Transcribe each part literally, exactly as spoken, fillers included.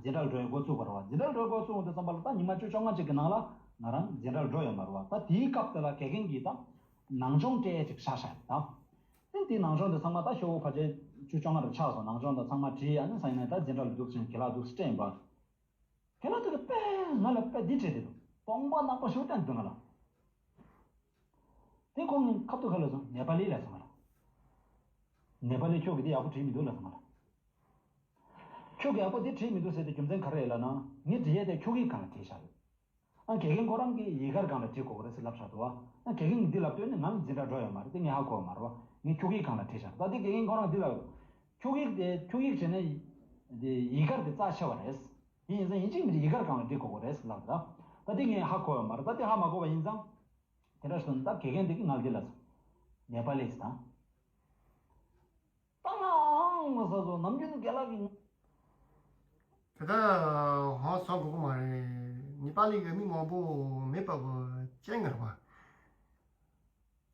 འཛིན་གྲྭར་འགྲོ་ཡ་འགོ་ཚུགས་པ་རེད་བ། འཛིན་གྲྭར་འགྲོ་ཡ་འགོ་ཚུགས་འོང་དུས་ཙམ་པ་ལ་ད་ཉི་མ་བཅུ་བཅོ་ལྔ་ཅིག་གི་ནང་ལ་ང་རང་འཛིན་གྲྭར་འགྲོ་ཡོད་མ་རེད་བ། ད་དེའི་སྐབས་དེ་ལ་དགེ་རྒན་གྱིས་ད་ནང་སྦྱོང་སྤྲད་ཡ་ཅིག་བཞག་བཞག་རེད་ད། དེ་དེའི་ནང་སྦྱོང་དེ་ཚང་མ་ད་ཤོག་བུ་ཕལ་ཆེར་བཅུ་བཅོ་ལྔ་རུ་ཆགས་སོང་། ནང་སྦྱོང་དང་ཚང་མ་བྲིས། ཨ་ནི་སང་ཉིན་ད་འཛིན་གྲྭ་ལ་འདུག་ཕྱིན་དགེ་ལགས་འདུག་སྤྲད་ཡིན་པ། དགེ་ལགས་དེ་གི་དཔེ་ང་ལ་དཔེ་འདི་བྲིས་ཏེ་འདུག་སྟོང་པ་ནག་པོ་ཞིག་བསྟན་འདུག་ང་ལ། དེ་ཁོང་ངས་ཁ་ཐུག་ག་ལབ་སོང་། ནེ་པ་ལི་ལབ་སོང་ང་ལ། ནེ་པ་ལི་ཁྱོད་ཀྱིས་འདི་ཡག་པོ་བྲིས་མི་འདུག་ལབ་སོང་ང་ལ། ཁྱོད་ཀྱིས་ཡག་པོ་འདི་བྲིས་མི་འདུག་ཟེར་ཏེ་རྒྱུ་མཚན་ག་རེ་ཡིན་ལབ་ན། ངས་འབྲི་ཡས་དེ་ཁྱོ་གའི་སྒང་ལ་བྲིས་བཞག་རེད། ཨ་དགེ་རྒན་ཁོ་རང་གིས་ཡིག་སྒར་སྒང་ལ་བྲིས་དགོས་ཀྱི་རེད་ཟེར་ལབ་བཞག་འདུག་བ། ཨ་དགེ་རྒན་གྱིས་འདི་ལབ་དུས་ནི་ང་ནི་འཛིན་གྲྭ་འགྲོ་ཡོད་མ་རེད། དེ་ངས་ཧ་གོ་ཡོད་མ་རེད་བ། ངས་ཁྱོ་གའི་སྒང་ལ་བྲིས་བཞག་རེད། ད་དེ་དགེ་རྒན་ཁོ་རང་འདི་ལབ་ཡོད། ཁྱོ་གའི་དེ་ཁྱོ་གའི་བྱས་ནས་དེ་ཡིག་སྒར་དེ་རྩ་ཆེ་བ་རེད། དེ་ཡིན་ཙང་ཡིན་གཅིག་མིན་གཅིག་ཡིག་སྒར་སྒང་ལ་འབྲི་དགོས་ཀྱི་རེད་ཟེར་ལབ་རེད། ད་དེ་ངས་ཧ་གོ་ཡོད་མ་རེད། ད་དེ་ཧ་མ་གོ་བ་ཡིན་ཙང་། དེ་འདྲ་སོང་ད་དགེ་རྒན་དེ་གིས་ང་ལ་འདི་ལབ་སོང་། ནེ་པ་ལིས་དང་། ད་ང་ཨང་ང་ས་སོ་ནམ་རྒྱུན་དགེ་ལགས་ཀྱི། དེ་ལྟར་ཧང་སང་དགོས་ཀྱི་མ་རེད། ནེ་པ་ལི་གི་མི་མང་པོ་མེད་པ་གི་རྐྱེན་ངེས་རེད་པ།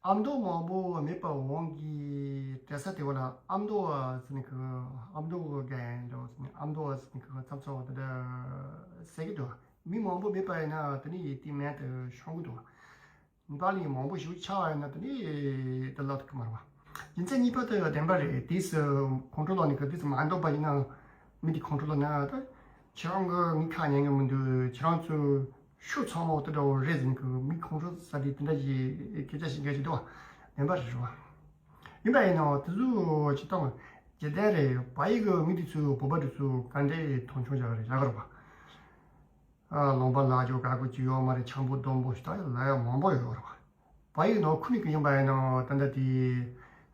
ཨ་མདོ་མང་པོ་མེད་པ་འོང་གི་བྲེལ་ས་དེ་བ་ལ་ཨ་མདོ་བ་ཟེར་ནི་གི་ཨ་མདོ་གི་རྒན་འདྲ་བ་ཟེར་ནི་ཨ་མདོ་བ་ཟེར་ནི་གི་ཚབ་ཚ་བ་དེ་འདྲ་ཟེར་གི་འདུག་མི་མང་པོ་མེད་པ་ཡིན་ན་དེ་ནི་ཡིད་བརྟན་མེད་དུ་ཤོང་གི་འདུག་ནེ་པ་ལི་མང་པོ་ཞིག་ཆགས་པ་ཡིན་ན་དེ་ནི་དེ་ལབ་ཐུབ་ཀྱི་མ་རེད་པ། རྒྱུ་མཚན་གཉིས་པ་དེ་བདེན་པ་རེད། དེས་ཁོང་ཁྲོ་ལངས་ནི་གི་དེས་མ་འདོད་པ་ཡིན་ན་མི་དེ་ཁོང་ཁྲོ་ལངས་ན་ད་ཁྱེད་རང་གི་ངའི་ཁ་ཉན་གི་མི་འདུག་ཁྱེད་རང་ཚོའི་ཤོག་ཚང་མ་དེ་འདྲ་བོ་རེད་ཟེར་ནི་གི་མི་ཁོང་ཁྲོ་ཟ་དེ་དེ་འདྲ་ཞིག་སྐད་ཆ་ཞིག་འགའ་ཞིག་འདུག་བ། བདེན་པ་རེད་རེད་བ། ཡིན་པ་ཡིན་ནའང་དེ་ཚོ་ཇི་ལྟར་ཇི་ལྟར་རེད། བལ་ཡུལ་གི་མི་དེ་ཚོས་བོད་པ་དེ་ཚོ་ག་འདྲས་མཐོང་ཆུང་བྱ་གི་རེད་བྱ་གི་རེད་བ། ཨ་ལུང་པ་ལ་ཅོ་ག་གོ་ཅི་ཡོད་མ་རེད། འཆམ་པོ་སྡོམ་པོ་ཞིག་ད་ལ་ཡ་མང་པོ་ཡོད་རེད་བ། བལ་ཡུལ་ནང་ཁུལ་ནས་གི་ཡིན་པ་ཡིན་ནའང་ད་ལྟ་དེ་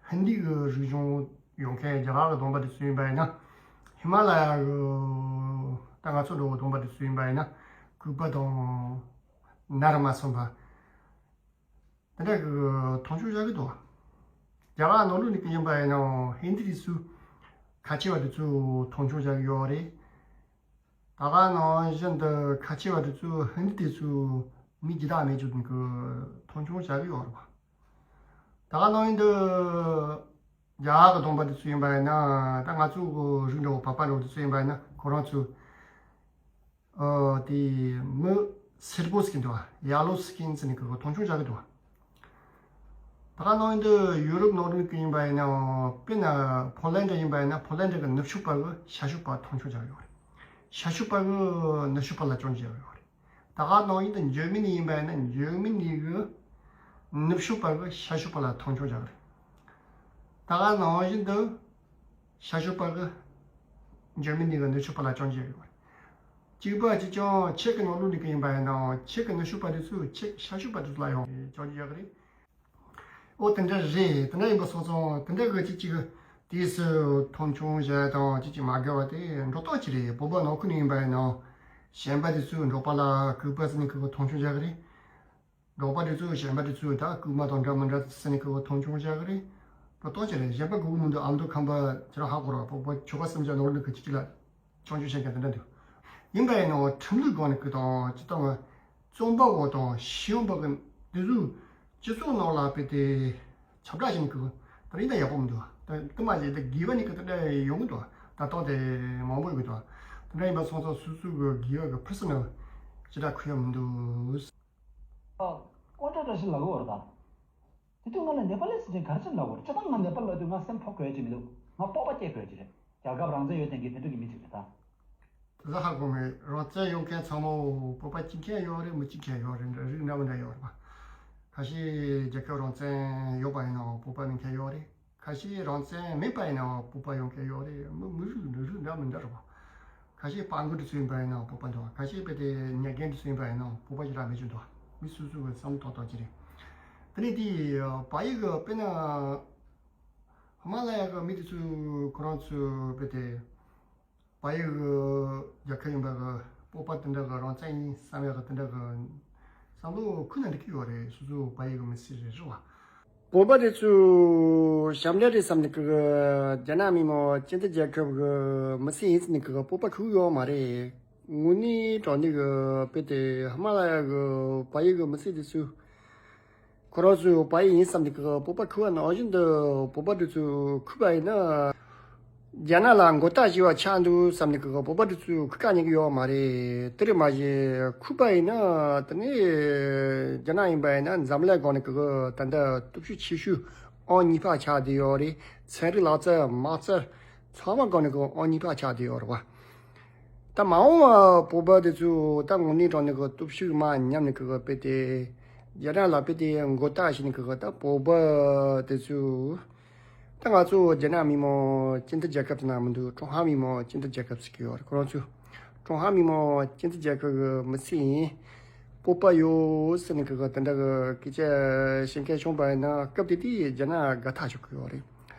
ཧིན་དི་གི་རིག་གཞུང་ཡོད་མཁན་རྒྱ་གར་གི་སྡོམ་པ་དེ་ཚོ་ཡིན་པ་ཡིན་ན་ཧི་མ་ལ་ཡ་གི་ད་ང་ཚོ་འགྲོ་བའི་སྡོམ་པ་དེ་ཚོ་ཡིན་པ་ཡིན་ན་གུས་པ་དང་ནར་མ་སོན་པ། དེ་འདྲ་གི་མཐོང་ཆུང་བྱ་གི་འདུག་རྒྱ་གར་ནང་ལོགས་ནས་གི་ཡིན་པ་ཡིན་ནའང་ཧིན་དི་དེ་ཚོ་ཁ་ཆེ་བ་དེ་ཚོ་མཐོང་ཆུང་བྱ་གི་ཡོད་རེད། ད་ག་ནང་བཞིན་དུ་ཁ་ཆེ་བ་དེ་ཚོ་ཧིན་དི་དེ་ཚོ་མི་རྒྱུ་དག་མེད་རྒྱུ་དེ་གི་མཐོང་ཆུང་བྱ་གི་ཡོད་རེད་པ། ད་ག་ནང་བཞིན་དུ་རྒྱ་གར་གི་སྡོམ་པ་དེ་ཚོ་ཡིན་པ་ཡིན་ན་ད་ང་ཚོ་གི་རིགས་འདྲ་བོ་བོད་པ་འདྲ་བོ་དེ་ཚོ་ཡིན་པ་ཡིན་ན་ཁོ་རང་ཚོ། ཨོ་དེ་མི་སེར་པོ་ཟེར་གྱི་འདུག་བ། ཡེ་ལོ་སི་ཀིན་ཟེར་ནས་ཁོ་མཐོང་ཆུང་བྱ་གི་འདུག་བ། ད་ག་ནང་བཞིན་དུ་ཡུ་རོབ་ནང་ལོགས་ཀྱི་ཡིན་པ་ཡིན་ནའང་དཔེར་ན་ཕོ་ལན་ཌི་ཡིན་པ་ཡིན་ན་ཕོ་ལན་ཌི་གི་ནུབ་ཕྱོགས་པ་གི་ཤར་ཕྱོགས་པ་མཐོང་ཆུང་བྱ་གི་ཡོད་རེད། ཤར་ཕྱོགས་པ་གི་ནུབ་ཕྱོགས་པ་ལ་སྐྱོན་བརྗོད་ཡོད་རེད། ད་ག་ནང་བཞིན་དུ་འཇར་མ་ནི་ཡིན་པ་ཡིན་ན་འཇར་མ་ནི་གི་ནུབ་ཕྱོགས་པ་གི་ཤར་ཕྱོགས་པ་ལ་མཐོང་ཆུང་བྱ་གི་རེད། ད་ག་ནང་བཞིན་དུ་ཤར་ཕྱོགས་པ་གི་འཇར་མ་ནི་གི་ནུབ་ཕྱོགས་པ་ལ་སྐྱོན་བརྗོད་ཡོད་རེད། གཅིག་པ་གཅིག་ཀྱང་ཆེག་གི་ནང་ལོགས་ནས་གི་ཡིན་པ་ཡིན་ནའང་ཆེག་གི་ནུབ་ཕྱོགས་པ་དེ་ཚོས་ཆེག་ཤར་ཕྱོགས་པ་དེ་ཚོ་ལ་ཡང་སྐྱོན་བརྗོད་ཡོད་གི་རེད། ཨོ་དེ་འདྲ་རེད། དེ་འདྲ་ཡིན་པ་སོང་ཙང་དེ་འདྲ་གི་གཅིག་གཅིག་གི་དུས་སུ་མཐོང་ཆུང་བྱས་དང་གཅིག་གཅིག་མ་དགའ་བ་དེ་འགྲོ་སྟངས་གཅིག་རེད། བོད་པ་ནང་ཁུལ་ནས་ཡིན་པ་ཡིན་ནའང་གཞན་པ་དེ་ཚོས་འབྲོག་པ་ལ་གུས་པ་ཟེར་ནས་གི་མཐོང་ཆུང་བྱ་གི་རེད། འབྲོག་པ་དེ་ཚོས་གཞན་པ་དེ་ཚོས་ད་རྐུན་མ་དང་འདྲ་མི་འདྲ་ཟེར་ནས་ཁོ་མཐོང་ཆུང་བྱ་གི་རེད། ད་ལྟོ་ཅི་རེད། གཞན་པ་དགོས་ཀྱི་མི་འདུག་ཨ་མདོ་ཁམས་པ་ཁྱེད་རང་ཧ་གོ་རོགས། བོད་པ་ཆོལ་ཁ་གསུམ་ཆ་ནོར་འདུག་གི་གཅིག་གཅིག་ལ་སྐྱོན་བརྗོད་བྱེད་མཁན་དེ་འདྲ་འདུག་ཡིན་པ་ཡིན་ནའང་ཁྲིམས་ལུགས་སྒང་ནས་ཁུ་དང་སྤྱི་བཏང་བ་རྩོམ་པ་བོ་དང་ཤེས་ཡོན་པ་གི་འདི་ཚོས་སྤྱི་ཚོགས་ནང་ལ་དཔེ་དེ་ཁྱབ་བསྒྲགས་བྱེད་མཁན་གི་དེ་རིང་ད་ཡག་པོ་མི་འདུག་ད་དེ་མ་བྱས་ད་དགེ་བ་ནི་གི་དེ་འདྲ་ཡོང་གི་འདུག་ད་ལྟོ་དེ་མང་པོ་ཡོང་གི་འདུག་དེ་འདྲ་ཡིན་པ་སོང་ཙང་སོ་སོ་གི་དགེ་བ་གི་ཕུར་སུ་ནི་ཅི་འདྲ་ཁུ་ཡ་མི་འདུག་ཨོ། ཀོ་ཏྲ་བཀྲ་ཤིས་ལགས་འོར་ད། དེ་དུས་ང་ལ་ནེ་པ་ལི་སི་ཅན་ག་རེ་བྱས་ལབ་དགོས་རེད། སྤྱིར་བཏང་ང་ནེ་པ་ལི་ལབ་དུས་ང་སེམས་ཕོག་དགོས་ཡ་ཅིག་མི་འདུག་ང་སྤོབས་པ་སྐྱེ་དགོས་ཡ་ཅིག་རེད། རྒྱལ་ཁབ་རང་བཙན་ཡོད་དེ་གི་དེ་འདྲ་གི་མི་ཅིག་རེད་ད། དེ་ཚོ་ཧ་གོ་མེད། རང་བཙན་ཡོད་མཁན་ཚང་མ་སྤོབས་པ་སྐྱེ་མཁན་ཡོད་རེད། མི་སྐྱེ་མཁན་ཡོད་རེད། རིགས་འདྲ་མི་འདྲ་ཡོད་རེད་པ། ཁ་ཤས་རྒྱལ་ཁབ་རང་བཙན་ཡོད་པ་ཡིན་ནའང་སྤོབས་པ་མེད་མཁན་ཡོད་རེད། ཁ་ཤས་རང་བཙན་མེད་པ་ཡིན་ནའང་སྤོབས་པ་ཡོད་མཁན་ཡོད་རེད། མི་མི་རིགས་རིགས་འདྲ་མི་འདྲ་རེད་པ། ཁ་ཤས་སྤྲང་པོ་དེ་ཚོ་ཡིན་པ་ཡིན་ནའང་སྤོབས་པ་འདུག་ཁ་ཤས་དཔེ་དེ་ཉ་རྒན་དེ་ཚོ་ཡིན་པ་ཡིན་ནའང་སྤོབས་པ་ཞེ་དྲག་མེད་ཀྱི་འདུག་མི་སོ་སོ་གི་བསམ་བློ་ཏག་ཏག་ཅིག་རེད། དེ་ནས་དེ་བལ་ཡུལ་གི་དཔེར་ན་ཧི་མ་ལ་ཡ་གི་མི་དེ་ཚོས་ཁོ་རང་ཚོའི་དཔེ་དེ་བལ་ཡུལ་གི་རྒྱལ་ཁབ་ཡིན་པ་གི་སྤོབས་པ་དེ་འདྲ་གི་རང་བཙན་ཡིན་བསམ་ཡ་གི་དེ་འདྲ་གི་བསམ་བློ་ཁུ་ན་འགྲིག་གི་ཡོད་རེད། སོ་སོ་བལ་ཡུལ་གི་མི་སེར་རེད་རེད་བ། བོད་པ་དེ་ཚོས་ཞབས་འདྲེན་རེད་བསམ་ནས་ཀྱི་རྒྱ་ནག་མི་མང་སྤྱི་མཐུན་རྒྱལ་ཁབ་ཀྱི་མི་སེར་ཡིན་ཟེར་ནས་ཀྱི་སྤོབས་པ་ཁུག་ཡོད་མ་རེད། དངོས་གནས་དྲང་གནས་ཀྱི་དཔེ་དེ་ཧི་མ་ལ་ཡ་གི་བལ་ཡུལ་གྱི་མི་སེར་དེ་ཚོས་ཁོ་རང་ཚོས་བལ་ཡུལ་ཡིན་བསམ་ནས་ཀྱི་སྤོབས་པ་ཁུག་པ་ནང་བཞིན་དུ་བོད་པ་དེ་ཚོས་ཁུག་པ་ཡིན་ན། རྒྱ་ནག་ལ་མགོ་བཏགས་བྱས་པ་ཆགས་འདུག་བསམ་ནས་ཀྱི་བོད་པ་དེ་ཚོས་ཁུག་ཀ་ཉན་གི་ཡོད་མ་རེད། དེ་རེད་མ་གཞི་ཁུག་པ་ཡིན་ན་དེ་ནས་རྒྱ་ནག་ཡིན་པ་ཡིན་ན་འཛམ་གླིང་སྒང་ནས་ཀྱི་ད་ལྟ་སྟོབས་ཤུགས་ཆེ་ཤོས་ཨང་གཉིས་པ་ཆགས་བསྡད་ཡོད་རེད། ཚན་རིག་ལག་རྩལ་མ་རྩལ་ཚང་མ་སྒང་ནས་ཀྱི་ཨང་གཉིས་པ་ཆགས་བསྡད་ཡོད་རེད་བ། ད་མ་འོངས་པ་བོད་པ་དེ་ཚོས་ད་དངོས་གནས་དྲང་གནས་ཀྱི་སྟོབས་ཤུགས་མར་ཉམས་ནས་ཀྱི་དཔེ་དེ་རྒྱ་ནག་ལ་དཔེ་དེ་མགོ་བཏགས་བྱས་ནས་ཀྱི་ད་བོད་པ་དེ་ཚོས། ད་ང་ཚོ་རྒྱ་ནག་མི་མང་སྤྱི་མཐུན་རྒྱལ་ཁབ་དེ་ན་མི་འདུག་ཀྲུང་ཧྭ་མི་མང་སྤྱི་མཐུན་རྒྱལ་ཁབ་ཟེར་གྱི་ཡོད་རེད། ཁོ་རང་ཚོས་ཀྲུང་ཧྭ་མི་མང་སྤྱི་མཐུན་རྒྱལ་ཁབ་ཀྱི་མི་ཚེ་ཡིན། སྤོབས་པ་ཡོད་ཟེར་ནས་ཀྱི་དེ་འདྲ་གི་སྐད་ཆ་བཤད་མཁན་བྱུང་པ་ཡིན་ན་སྐབས་དེ་དུས་རྒྱ་ནག་དགའ་ཐག་ཆོད་ཀྱི་ཡོད་རེད།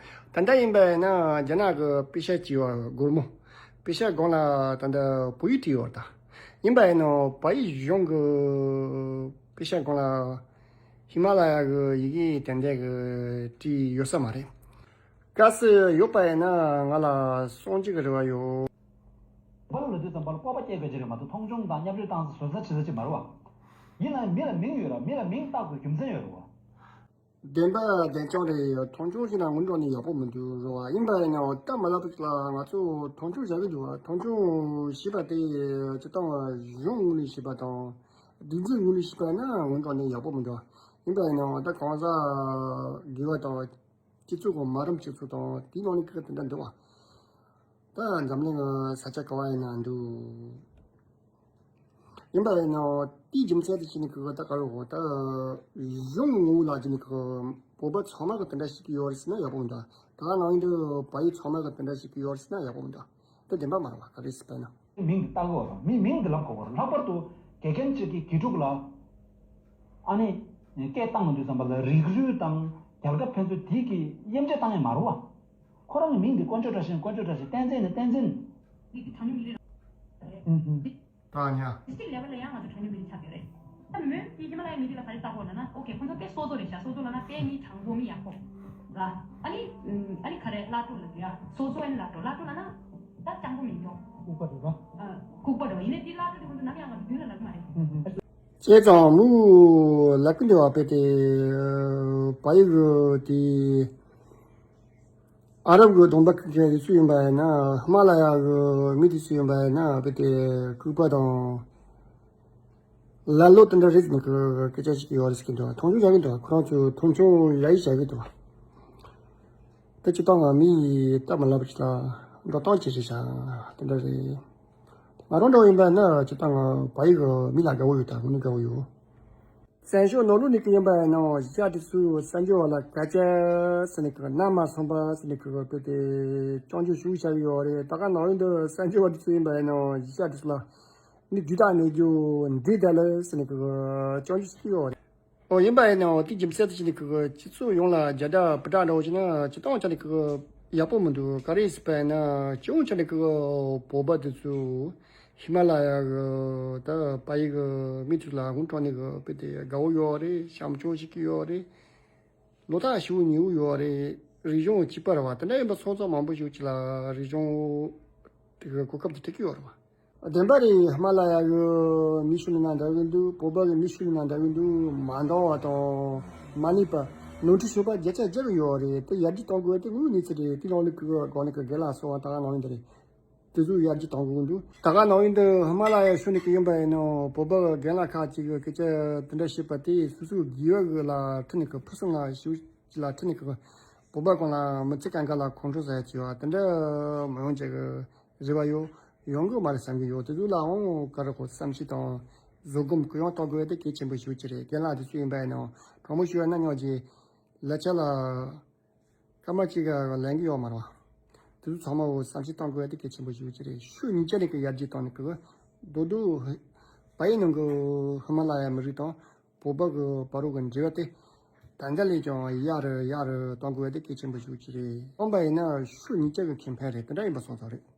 ད་ལྟ་ཡིན་པ་ཡིན་ན་རྒྱ་ནག་གི་པེ་ཤག་བྱས་པ་སྒོར་མོ་པེ་ཤག་སྒང་ལ་ད་ལྟ་བོད་ཡིག་བྲིས་ཡོད་རེད་ད། ཡིན་པ་ཡིན་ནའང་བལ་ཡུལ་གཞུང་གི་པེ་ཤག་སྒང་ལ་ཧི་མ་ལ་ཡ་གི་ཡི་གེ་དེ་འདྲ་གི་བྲིས་ཡོད་ས་མ་རེད། གལ་སྲིད་ཡོད་པ་ཡིན་ན་ང་ལ་གསུང་རྒྱུ་གི་རེ་བ་ཡོད། བར་ལ་དུས་ཙམ་པར་སྤོབས་པ་སྐྱེ་དགོས་ཀྱི་རེད་མ་གཏོགས་མཐོང་ཆུང་དང་རྙོག་དྲ་བཏང་ས་བཟོ་ས་བྱེད་ས་ཅིག་མ་རེད་བ། ཡིན་ན་མི་ལ་མིང་ཡོད་ར། མི་ལ་མིང་བཏགས་དགོས་རྒྱུ་མཚན་ཡོད་རེད་བ། བདེན་པ་བདེན་རྐྱང་རེད། མཐོང་ཆུང་བྱས་ན་དངོས་གནས་ནས་ཡག་པོ་མི་འདུག་རེད་བ། ཡིན་པ་ཡིན་ནའང་སྟབས་མ་ལེགས་པ་ཞིག་ལ་ང་ཚོ་མཐོང་ཆུང་བྱ་གི་འདུག་བ། མཐོང་ཆུང་བྱས་པ་དེ་སྤྱིར་བཏང་གཞུང་ངོས་ནས་བྱས་པ་དང་སྒྲིག་འཛུགས་ངོས་ནས་བྱས་པ་ཡིན་ན་དངོས་གནས་ནས་ཡག་པོ་མི་འདུག་ཡིན་པ་ཡིན་ནའང་ད་གང་ཟག་སྒེར་བ་དང་། སྤྱི་ཚོགས་ཀྱི་མ་རབས་སྤྱི་ཚོགས་དང་དེའི་ནང་ནས་ཁག་དེ་འདྲ་འདུག་བ། ད་འཛམ་གླིང་གི་ས་ཆ་ག་བ་ཡིན་ན་འདུག་ཡིན་པ་ཡིན་ནའང་དེའི་རྒྱུ་མཚན་དེ་བྱས་ནས་ཁག་ད་ག་རེ་གོ་ད་གཞུང་ངོ་བོ་ལ་བྱས་ནས་ཁག་བོད་པ་ཚང་མ་གི་དེ་འདྲ་ཞིག་ཡོད་རེད་ཟེར་ན་ཡག་པོ་མི་འདུག་ད་ག་ནང་བཞིན་དུ་བལ་ཡུལ་ཚང་མ་གི་དེ་འདྲ་ཞིག་ཡོད་རེད་ཟེར་ན་ཡག་པོ་མི་འདུག་དེ་བདེན་པ་མ་རེད་བ། ག་རེ་ཟེར་བས་ན། མིང་འདི་བཏགས་དགོས་རེད། མི་མིང་འདི་ལབ་དགོས་རེད། ལྷག་པར་དུ་དགེ་རྒན་གཅིག་གིས་དགེ་ཕྲུག་ལ་ཨ་ནི་སྐད་བཏང་དུས་ཙམ་པ་ལ་རིགས་རུས་དང་རྒྱལ་ཁབ་ཕན་ཚུན་དེ་གི་དབྱེ་འབྱེད་བཏང་ཡ་མ་རེད་བ། ཁོ་རང་གི་མིང་འདི་དཀོན་མཆོག་བཀྲ་ཤིས་དཀོན་མཆོག་བཀྲ་ཤིས། བསྟན་འཛིན་ནི་བསྟན་འཛིན། མིང་འདི་གྲངས་ཉུང་མི་རིགས་རེད། ཨུ་ཧུམ། ད་ཉ། ཌིས་ཊིག་ལེ་ཝལ་ལ་ཡང་ང་ཚོ་གྲངས་ཉུང་མི་རིགས་ཆགས་ཡོད་རེད། ད་མོས་དེ་ཧི་མ་ལ་ཡའི་མི་རིགས་ལ་ག་རེ་བཏགས་དགོས་ལབ་ན། ཨོ་ཁེ། ཁོ་ཚོ་དཔེ་སོ་སོ་རེད་ཤག་སོ་སོ་ལབ་ན་དཔེ་མི་དྲང་པོ་མི་ཡག་པོ་ར། ཨ་ནི་ཨ་ནི་ག་རེ་བླ་སྤྲུལ་ལབ་ཀྱི་ཡ། སོ་སོ་ཨ་ནི་བླ་སྤྲུལ། བླ་སྤྲུལ་ལབ་ན་ད་སྤྱང་པོ་མི་འདུག་ལྐུགས་པ་འདུག་ར། ལྐུགས་པ་འདུག་ཡིན་ནའི་དེ་བླ་སྤྲུལ་དེ་ཁོ་ཚོ་ནམ་ཡང་ང་ཚོ་མདུན་ལ་ལབ་ཀྱི་མ་རེད། ཨུ་ཧུམ། བྱས་ཙང་མོས་ལབ་ཀྱི་འདུག་བ། དཔེ་དེ་བལ་ཡུལ་གྱི་དེ། ཨ་རབ་ཀྱི་གདོང་པ་ཁུག་མཁན་དེ་ཚོ་ཡིན་པ་ཡིན་ན། ཧི་མ་ལ་ཡ་གི་མི་དེ་ཚོ་ཡིན་པ་ཡིན་ན་དཔེ་དེ་ལྐུགས་པ་དང་ལ་ལོ་དེ་འདྲ་རེད་ཟེར་ནས་ཀྱི་སྐད་ཆ་ཞིག་ཡོད་རེད་ཟེར་གྱི་འདུག་མཐོང་ཆུང་བྱ་གི་འདུག་ཁོ་རང་ཚོས་མཐོང་ཆུང་ཡ་ཡི་བྱ་གི་འདུག་དེ་སྤྱིར་བཏང་ང་མི་ཡི་སྟབས་མ་ལེགས་པ་ཞིག་ལ་འགྲོ་སྟངས་ཅིག་རེད་ཤག་དེ་འདྲ་རེད། ང་རང་འདྲ་བོ་ཡིན་པ་ཡིན་ན་སྤྱིར་བཏང་ང་བལ་ཡུལ་གྱི་མི་ལ་དགའ་བོ་ཡོད། ད་དངོས་གནས་དགའ་བོ་ཡོད། བཙན་བྱོལ་ནང་ལོགས་ནས་ཀྱི་ཡིན་པ་ཡིན་ནའང་གཞིས་ཆགས་དེ་ཚོའི་གསར་འབྱོར་བ་ལ་སྐད་ཆ་ཟེར་ནས་ཀྱི་ནམ་མ་སོང་པ་ཟེར་ནས་ཀྱི་དཔེ་དེ་སྐྱོན་བརྗོད་ཞུ་བྱ་གི་ཡོད་རེད། ད་ག་ནང་བཞིན་དུ་གསར་འབྱོར་བ་དེ་ཚོ་ཡིན་པ་ཡིན་ནའང་གཞིས་ཆགས་དེ་ཚོ་ལ་མི་རྒྱུ་དག་མེད་རྒྱུ་འདི་དེ་ལ་ཟེར་ནས་ཀྱི་སྐྱོན་བརྗོད་ཞུ་གི་ཡོད་རེད། ཨོ་ཡིན་པ་ཡིན་ནའང་དེ་རྒྱུ་མཚན་དེ་བྱས་ནས་ཀྱི་སྤྱི་ཚོགས་ཡོངས་ལ་རྒྱ་འདྲ་བུ་འདྲ་འདྲ་བོ་བྱས་ན་སྤྱིར་བཏང་ཆ་ནས་ཀྱི་ཡག་པོ་མི་འདུག་ག་རེ་ཟེར་བ་ཡིན་ན་སྤྱི་ཡོངས་ཆ་ནས་ཀྱི་བོད་པ་དེ་ཚོ། ཧི་མ་ལ་ཡ་གི་ད་བལ་ཡུལ་གི་མི་ཚོ་ལ་དངོས་གནས་ནས་གི་དཔེ་དེ་དགའ་བོ་ཡོད་རེད། བྱམས་སྐྱོང་བྱེད་ཀྱི་ཡོད་རེད། བློ་ཐག་ཞེ་པོ་ཉེ་བོ་ཡོད་རེད། རིག་གཞུང་གཅིག་པ་རེད་བ། དེ་འདྲ་ཡིན་པ་སོང་ཙང་མང་པོ་ཞིག་ཅིག་ལ་རིག་གཞུང་དེ་གི་གོ་སྐབས་དེ་ཐོབ་ཀྱི་ཡོད་རེད་བ། བདེན་པ་རེད། ཧི་མ་ལ་ཡ་གི་མི་ཤུལ་ན་འདྲ་གི་འདུག་བོད་པ་གི་མི་ཤུལ་ན་འདྲ་གི་འདུག་མ་འདང་བ་དང་མ་ནུས་པ། ནོར་འཁྲུལ་ཤོར་བ་བརྒྱ་ཆ་བརྒྱ་གི་ཡོད་རེད། དེ་ཡར་རྒྱས་གཏོང་དགོས་དེ་དངོས་གནས་ཚུལ་རེད། དེ་ནང་ལ་གི་སྒང་ནས་གི་རྒན་ལགས་གསུངས་པ་ད་ག་ནང་བཞིན་དེ་རེད། དེ་ཚོ་ཡར་རྒྱས་གཏོང་དགོས་འདུག་ད་ག་ནང་བཞིན་དུ་ཧི་མ་ལ་ཡའི་ཕྱོགས་ནས་ཀྱི་ཡིན་པ་ཡིན་ནའང་བོད་པ་རྒན་ལགས་ཁག་ཅིག་གིས་སྐད་ཆ་དེ་འདྲ་བཤད་པ་དེ་སོ་སོའི་དགེ་བ་གི་ལ་ཁྲིད་ནས་ཀྱི་ཕུན་སུམ་ཚོགས་ཞིག་ལ་ཁྲིད་ནས་ཀྱི་བོད་པ་གང་ལ་མི་ཚེ་གང་ག་ལ་ཁོང་ཁྲོ་ཟ་ཡ་བྱས་པ་དེ་འདྲ་མི་ཡོང་བྱེད་ཀྱི་རེ་བ་ཡོད། ཡོང་གི་མ་རེད་བསམ་གྱི་ཡོད། དེ་ཚོ་ལའང་ག་རེ་གོ་བསམ་ཤེས་དང་བཟོད་སྒོམ་གུ་ཡངས་གཏོང་དགོས་དེ་གལ་ཆེན་པོ་ཞིག་ཅིག་རེད། རྒན་ལགས་དེ་ཚོ་ཡིན་པ་ཡིན་ནའང་དྲང་མོ་ཞུས་ན་སྙིང་རྗེ་ལ་ཆ་ལ། སྐར་མ་གཅིག་ག་ལེན་གི་ཡོད་མ་རེད་བ། དེ་ཚོ་ཚང་མ་འོ་བསམ་ཤེས་གཏོང་དགོས་ཡ་དེ་གལ་ཆེན་པོ་ཞིག་ཅིག་རེད། ཤུགས་གཉིས་ཆ་ནས་ཀྱི་ཡར་རྒྱས་བཏང་ནས་ཀྱི་རྡོག་རྡོག་བལ་ཡུལ་ནང་གི་ཧི་མ་ལ་ཡ་མི་རིགས་དང་བོད་པ་གི་བར་གྱི་འབྲེལ་བ་དེ་ད་ལྟ་ལས་ཀྱང་ཡག་རུ་ཡག་རུ་གཏོང་དགོས་ཡ་དེ་གལ་ཆེན་པོ་ཞིག་ཅིག་རེད། འོན་པ་ཡིན་ན་ཤུགས་གཉིས་ཆ་གི་ཁེ་ཕན་རེད། དེ་འདྲ་ཡིན་པ་སོང་ཙང་རེད།